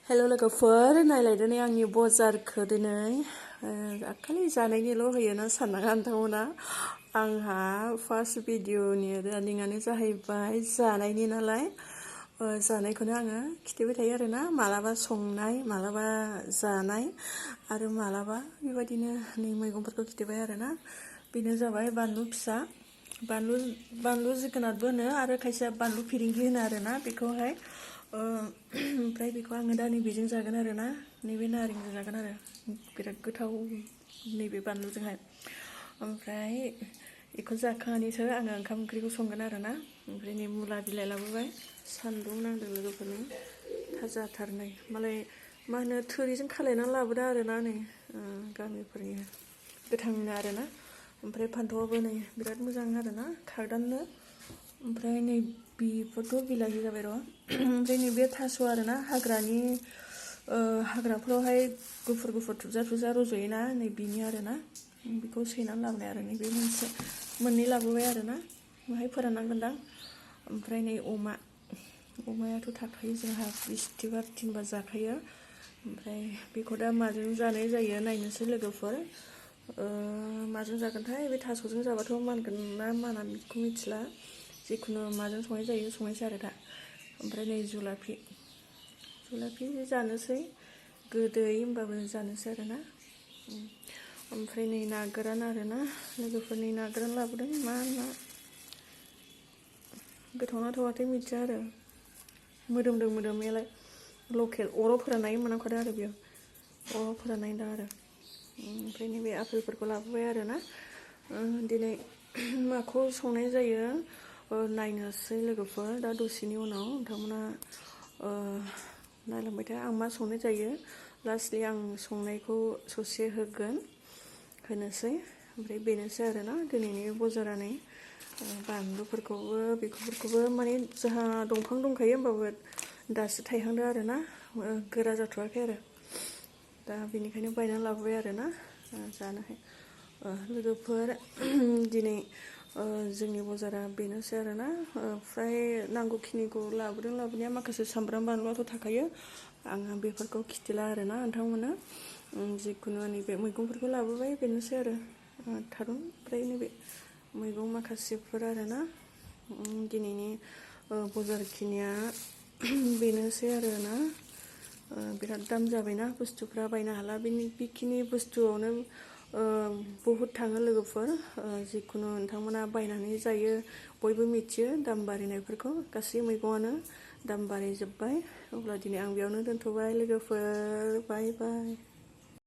हेल' लोगोफोर नायलायदो नै आंनि बजारखौ दिनै खालि जानायनिल' होयो ना साननाङा नोंथांमोना आंहा फार्स्ट भिडिअनि रानिंआनो जाहैबाय जानायनि नालाय जानायखौनो आङो खिथिबाय थायो आरोना मालाबा संनाय मालाबा जानाय आरो मालाबा बेबायदिनो नै मैगंफोरखौ खिथिबाय आरोना बेनो जाबाय बानलु फिसा बानलु जोगोनारबो होनो आरो खायसेया बानलु फिरिंगि होनो आरोना बेखौहाय ओमफ्राय बेखौ आङो दा नैबेजों जागोन आरोना नैबे नारेंजों जागोन आरो बिराद गोथाव नैबे बानलुजोंहाय ओमफ्राय बेखौ जाखांनानैसो आङो ओंखाम ओंख्रिखौ संगोन आरोना ओमफ्राय नै मुला बिलाइ लाबोबाय सान्दुं नांदों लोगोफोरनो थाजाथार नै मालाय मा होनो थोरिजों खालायनानै लाबोदों आरोना नै गामिफोरनि गोथांनो आरोना ओमफ्राय फान्थावाबो नै बिराद मोजां आरोना खारदाननो ओमफ्राय नै बेफोरथ' बिलाहि जाबाय र' ओमफ्राय नैबे थास' आरोना हाग्राफोरावहाय गुफुर थुबजा रज'योना नै बिनि आरोना बेखौ सैनानै लाबोनाय आरो नैबे मोननै लाबोबाय आरोना बेहाय फोराननांगोनदां ओमफ्राय नै अमायाथ' थाखायो जोंहा बिस्थिबार थिनबा जाखायो ओमफ्राय बेखौ दा माजों जानाय जायो नायनोसै लोगोफोर माजों जागोनथाय बे थास'जों जाबाथ' मानगोन ना माना बेखौ मिथिला जिखुनु माजों संनायसै आरो दा ओमफ्राय नै जुलाफि जानोसै गोदै होमबाबो जानोसै आरोना ओमफ्राय नै ना गोरान आरोना लोगोफोरनि ना गोरान लाबोदों मा ना गोथावना थावाथाय मिथिया आरो मोदोमदों मोदोमनायालाय लकेल अराव फोराननाय मोनामखादों आरो बेयो अराव फोराननाय दा आरो ओमफ्राय नैबे आपेलफोरखौ लाबोबाय आरोना दिनै माखौ संनाय जायो नायनोसै लोगोफोर दा दसेनि उनाव नोंथांमोना नायलांबाय था आं मा संनाय जायो लास्टलि आं संनायखौ ससे होनोसै ओमफ्राय बेनोसै आरोना दिनैनि बजारा नै बानलुफोरखौबो माने जोंहा दंफां दंखायो होमबाबो दासो थायहांदों आरोना गोरा जाथ'वाखै आरो दा बेनिखायनो बायनानै लाबोबाय आरोना जानोहाय लोगोफोर दिनै जोंनि बजारा बेनोसै आरोना फ्राय नांगौखिनिखौ लाबोनाया माखासे सामब्राम बानलुआथ' थाखायो आङो बेफोरखौ खिथिला आरोना नोंथांमोननो जिखुनु नैबे मैगंफोरखौ लाबोबाय बेनोसै आरो थारुन ओमफ्राय नैबे मैगं माखासेफोर आरोना दिनैनि बजारखिनिया बेनोसै आरोना बिराद दाम जाबायना बुस्थुफ्रा बायनो हाला बेखिनि बुस्थुआवनो बहुद थाङो लोगोफोर जिखुनु नोंथांमोना बायनानै जायो बयबो मिथियो दाम बारायनायफोरखौ गासै मैगङानो दाम बारायजोब्बाय अब्ला दिनै आं बेयावनो दोनथ'बाय लोगोफोर बाय बाय